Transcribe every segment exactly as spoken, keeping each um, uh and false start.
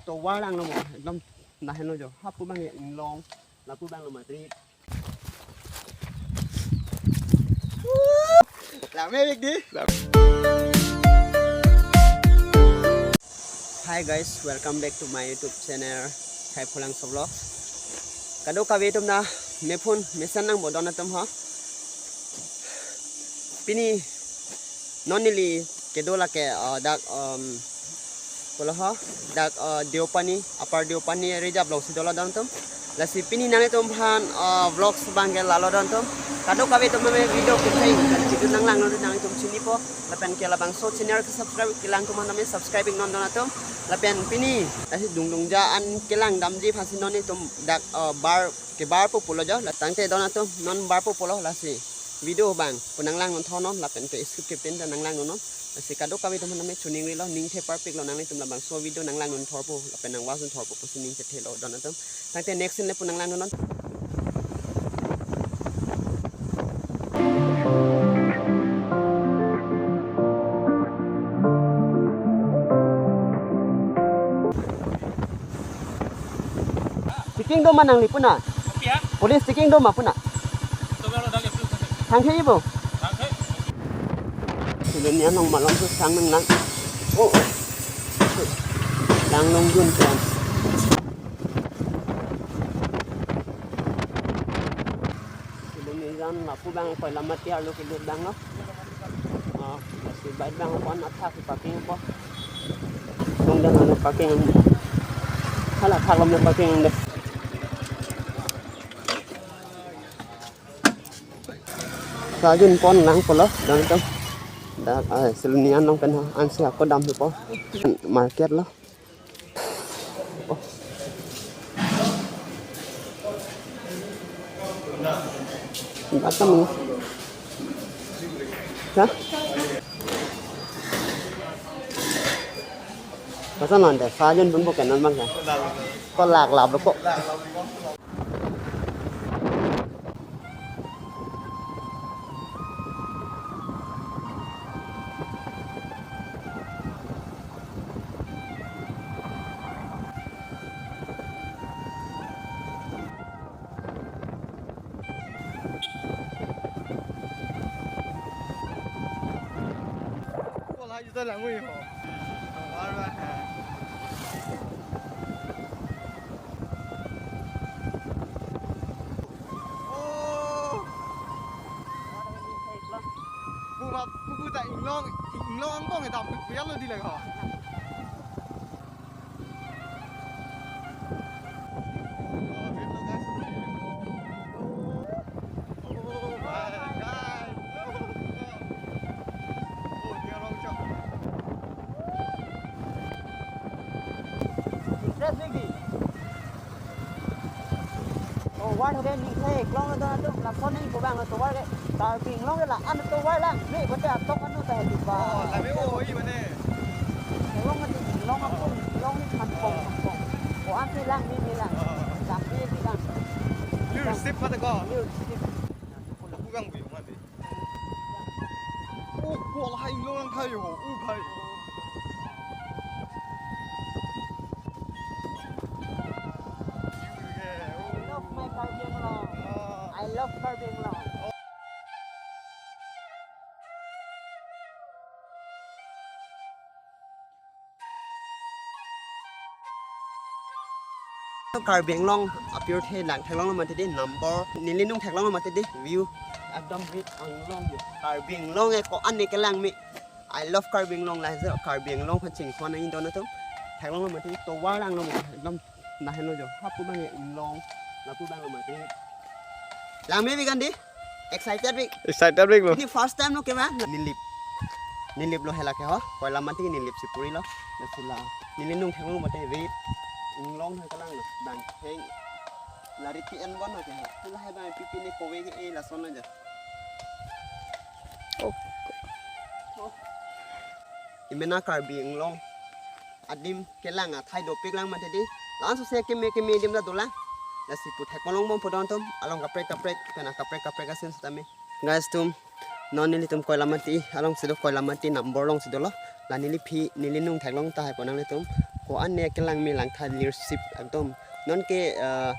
Tovar lang lo mo, ekdom nahenlo jo. Hapu abang inglong, lapu abang lo mati. Lang me big di. Hi guys, welcome back to my YouTube channel, Khai Phulang So Vlog. Kadokave atum na mephun mesen nangbodo atum ho. Pini non neli kedo lake, uh, dak, um, pulo ho, dak, uh, Deopani, Upper Deopani reserve alongsi dolo don atum. Lasi pini nanglitum aphan, uh, vlogs abang ke lalo don atum. Kadokave atum me video kecheng, kan video nanglangnon nanglitum chinipo. Lapen ke labangso channel ke subscribe kelang atum aphan me subscribe non don atum. Lapen pini lasi dungdungja an kelang damji aphansi non nelitum dak, uh, bar kebarpo pulo jo. La tangte don atum non barpo pulo, lasi video abang pu nanglangnon thornon, lapen ke skip kepin ta nanglangnon non. Lasi kadokave atum aphan me chuning rilo, ning theparpiklo nanglitum labangso video nanglangnon thorpo, lapen nang watch non thorpo pusi ning chethelo don atum. Tangte next scene le pu nanglangnon non. Checking do ma nangli puna? Kopi ya? Police checking do ma puna? Coba lo dah ke police. Thangthe ibo. Thangthe. Silo nian nong malom tu sang nang lang. Oh, oh. Lang long jun kan. Silo nian lapu abang Koilamati arlo kelut abang lo. Ah, lasi bike abang pon athak parking po. Long dan ano parking ang. Hala thak lom parking ang de. Sajun pon lang pulo, don atum. Dak, ah, silo nian nong pen ho, ansi ako dam hipo. Market lo. Oh. Dak kan lo. Hah? Pasan nonte, sajun pun bukan non bang ya. Ko lak lap lo ko. Ko la juta lang ui ho. Bar bar. Oh. Pu ma, pu pu ta inglong, inglong angbong ta pu ya lo di lagi ho. Interesting di. Oh, what again? Ning khai klong do atum, lason ning kubang lo tovar ke. Karbi Anglong ke la-an tovar lang. Ni bote atok anu ta hedi ba. Oh, tapi oh, iya mana? Long ati, long apung, long ni kampong, kampong. Oh, ante lang, ni, ni lang. Oh. Tapi di lang. Liur sip mata ko. Liur sip. Aku gang buyung mati. Oh, ko lahai long lang khai ho. Oh, khai. I love my Karbi Anglong. Oh. I love Karbi Anglong. Karbi Anglong apirthe lang theklong lo mati di, number neli nung theklong lo mati di, view ekdom rit anglong di. Karbi Anglong e ko-an ne kelang me. I love Karbi Anglong, lahai si Karbi Anglong aphan chingkon nangji don atum. Theklong lo mati, tovar lang lo mati, ekdom nahenlo jo. Hapu abang inglong, lapu abang lo mati. Lang me big andi? Excited big? Excited big lo. Ini first time lo ke bang? Nilip. Nilip lo hela ke ho. Koilamati nilip si puri lo. Lasi la neli nung theklong lo mati rit. Inglong hai kelang lo. Bang heng. La rit ke en bon lo ke ho. Lahai bang pipi ne kove ke e lason aja. Oh. Oh. Imena Karbi Anglong adim kelang athai dopik lang mati di. Langsung se keme keme adim ta dolang. Lasi pu theklong longbompo don atum. Along kaprek kaprek, pen akaprek kaprek asin setame. Guys atum, non nelitum Koilamati alongsi do, Koilamati number alongsi dolo. La neliphi, neli nung theklong tahai po nanglitum. Ko-an ne kelangme langtha leadership ekdom. Non ke, ah,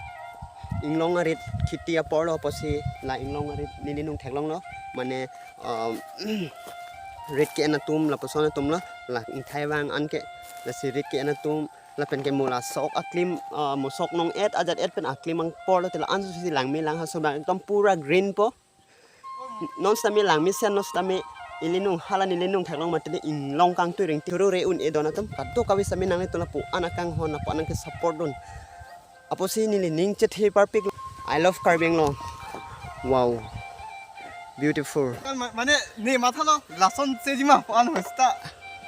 inglong arit kheti apor lo apotsi la inglong arit neli nung theklonglo. Mane, ah, rit ke-en atum lapuson atum lo. La ingthai vang an ke lasi rit ke-en atum lapen ke mo la sok aklim, ah, mo sok nong-et ajat et pen aklim apor lo te la-an si langme lang ha so bang ekdom pura green po. Non sitame langmesen, non sitame ili nung hala neli nung theklong mati inglong kangtui ring turu re un-e don atum kadokave sitame nanglitum lapu-an akanghon lapu-an nangke support dun. Apotsi neli ning chethe parpik. I love Karbi Anglong. Wow. Beautiful. Kan ma-, mane ne mathalo lason sejima po an hosta.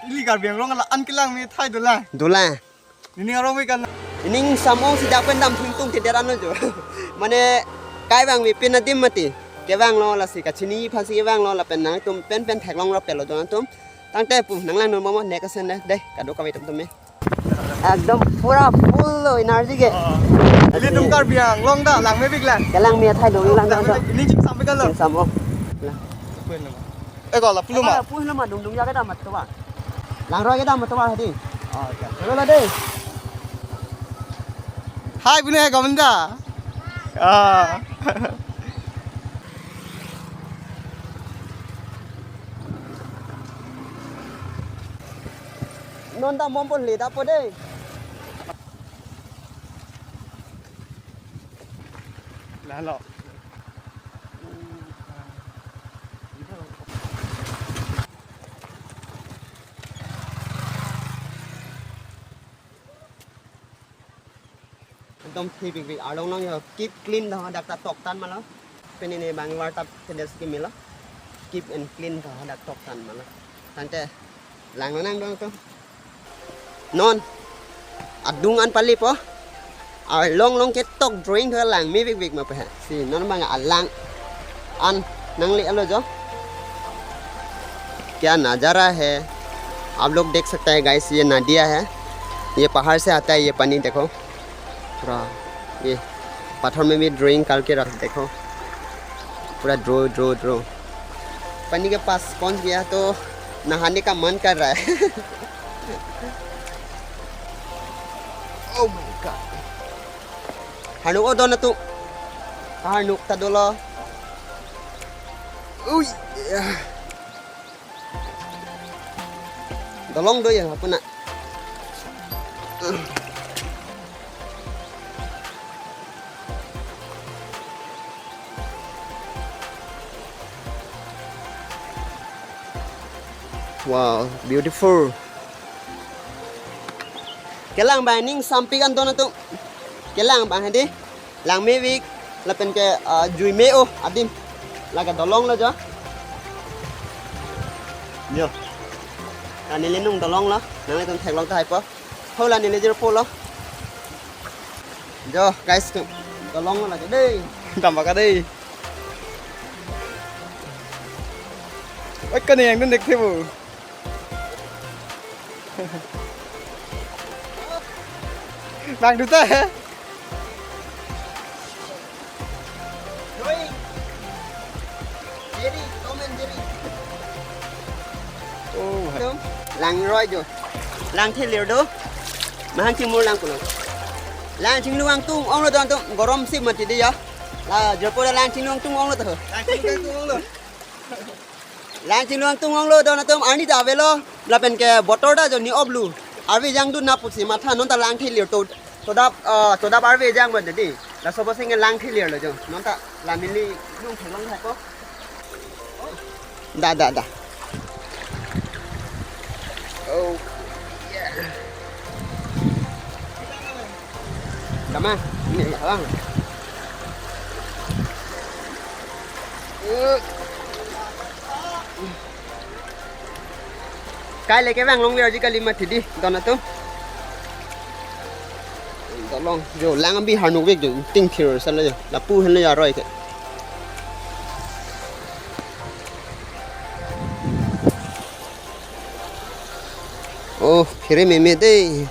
Ili Karbi Anglong la an kelangme thai dolang. Dolang. Nini arong we kan. Ining samong si dak pen dam thingtung te deran lo jo. Mane kai vang me pin adim mati. Kevang lo lasi kachini aphansi kevang lo lapen nangtum pen pen theklong lo pelo don atum. Tangte pu nanglang non momo ne kasen de, de kadokave tum tum me. Ekdom pura full lo energy ke. Ilitum Karbi Anglong ta langme pik lang. Kelangme thai dong lang don atum. Ini ching sampai kan lo. Ching samong. Lah. Eh, kalau pulo ma. Pulo ma dung dung ya kedam atum ba. Langroi kedam atum ba hadi. Oh, ya. Pulo la de. Hai punya komen ta. Ah. Non ta mompon le ta po de. Lalo. Ekdom thipikpik arlong nang yo keep clean dah dak ta toktan malo. Pini ne bang war tap kedel siki milo. Keep and clean dah dak toktan malo. Tangte lang lo nang dong to. Non adung an pali po. Arlong long ke tok drawing tho langme big big ma pe. Si non bang alang an nang le alo jo. क्या नज़ारा है, आप लोग देख सकता है गाइस, ये नदिया है, ये पहाड़ से आता है ये पानी। देखो पूरा ये पत्थर में भी ड्राइंग करके रख, देखो पूरा ड्रॉ ड्रॉ ड्रॉ। पानी के पास पहुंच गया तो नहाने का मन कर रहा है। Oh my God. Hanuk o don atum. Hanuk ta dolo. Ui. Dolong do ya apuna. Wow, beautiful. Kelang bang ning sampik an don atum. Kelang bang hadi. Langme vik lapen ke, ah, juime o adim. Lake dolong lo jo. Jo. Ani le nung dolong lo. Nang le tum theklong ta hai po. Hola neli jirpo lo. Jo, guys, tu. Dolong lagi dei. Tambah ka dei. Oi, kani yang dun dek thibu. Bang duta. Jerry, Tom and Jerry. Oh, hai. Tum, langroi jo. Lang thelir do. Mahang chimur lang pulo. Lang chinglu angtung ong lo don tum gorom si mati de ya. La jirpo la lang chinglu angtung ong lo to. Lang chinglu angtung ong lo. Lang chinglu angtung ong lo don atum arni ta avelo. Lapen ke botor ta jo ni oblu. Arve jang dun na pusi matha non ta lang thelir to. Sodap, ah, sodap arve jang ba dei. Laso boseng lang thelir lo jo. Non ta la neli nung theklong hai ko. Da, da, da. Oh. Yeah. Dama, ini lang. Uh. Kai le kevang long ver ji kali mati dei, don atum. Dolong, jo lang bi harnuk vek jo, ting thir sa lo jo, lapu hen lo jo aroi ke. Oh, phiri meme dei,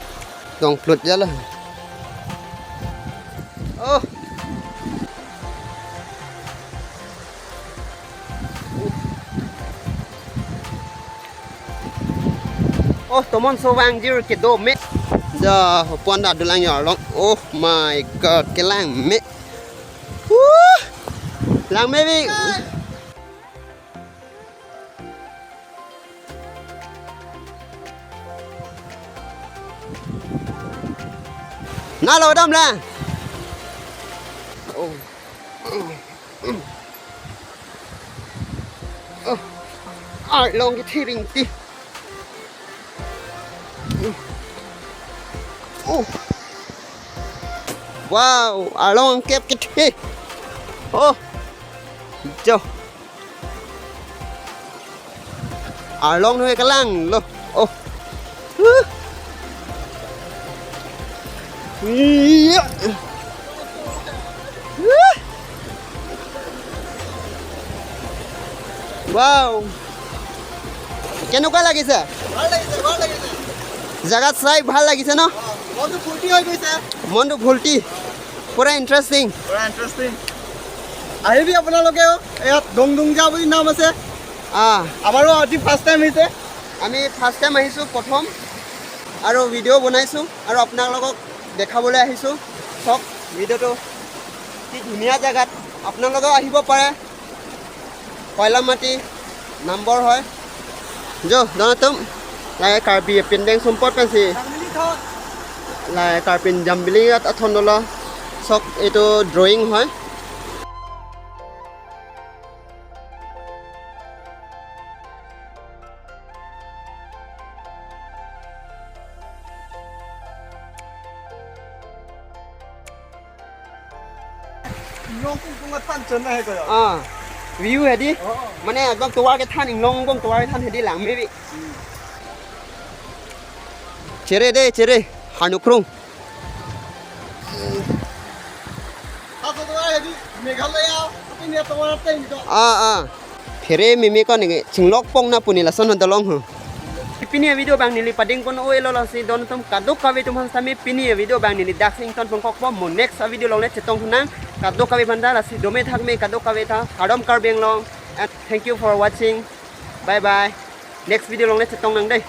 dong plut ja lo. Oh. Oh, tomon so vang jir kedo me. Dah, puan dah dulang ya long. Oh my God, kelang me. Wuh, lang me bi. Na lo dam la. Oh. Oh. Arlong kethe ring ti. Oh. Wow, arlong kep kethe. Oh. Jo. Arlong nu kelang lo. Oh. Huh. Iya. Huh. Wow. কেনেকুৱা লাগিছে? ভাল লাগিছে, ভাল লাগিছে। জেগাত চাই ভাল লাগিছে ন? অ, মনটো ফূৰ্তি হৈ গৈছে। মনটো ফূৰ্তি। পুৰা ইণ্টাৰেষ্টিং। পুৰা ইণ্টাৰেষ্টিং। আহিবি আপোনালোকেও, ইয়াত ডংডুংজা বুলি নাম আছে। আহ। আমাৰো আজি ফাৰ্ষ্ট টাইম আহিছে। আমি ফাৰ্ষ্ট টাইম আহিছোঁ প্ৰথম, আৰু ভিডিঅ' বনাইছোঁ আৰু আপোনালোকক দেখাবলৈ আহিছোঁ। চাওক ভিডিঅ'টো, কি ধুনীয়া জেগাত আপোনালোকেও আহিব পাৰে। কয়লামাটি নামবৰ হয়। Jo, donatum, lai Karbi apindeng sumpot pensi, lai Karbi Jambili at athon dolo. Sok itu drawing হয়। Inglong kung kung atan chon na hai ko ya. Ah, view hedi. Oh. Mane abang tovar kethan, inglong bang tovar kethan hedi lang maybe. Chere de, chere. Hanukrung. Aso tovar hedi, Meghalaya, apin ya tovar atan ni to. Ah, ah. Phere meme ko nenge chinglok pong na puni lason han dalong ho. Pini avideo abang neli pading pon oi lo, lasi donatum kadokave atum aphan sitame pini avideo abang neli dak si ingtonpon kokpo, mo next avideo along le chetong thu nang, kadokave aphanta lasi dome thak me kadokave ta, Hardom Karbi Anglong, and thank you for watching. Bye bye. Next video along le chetong nang dei.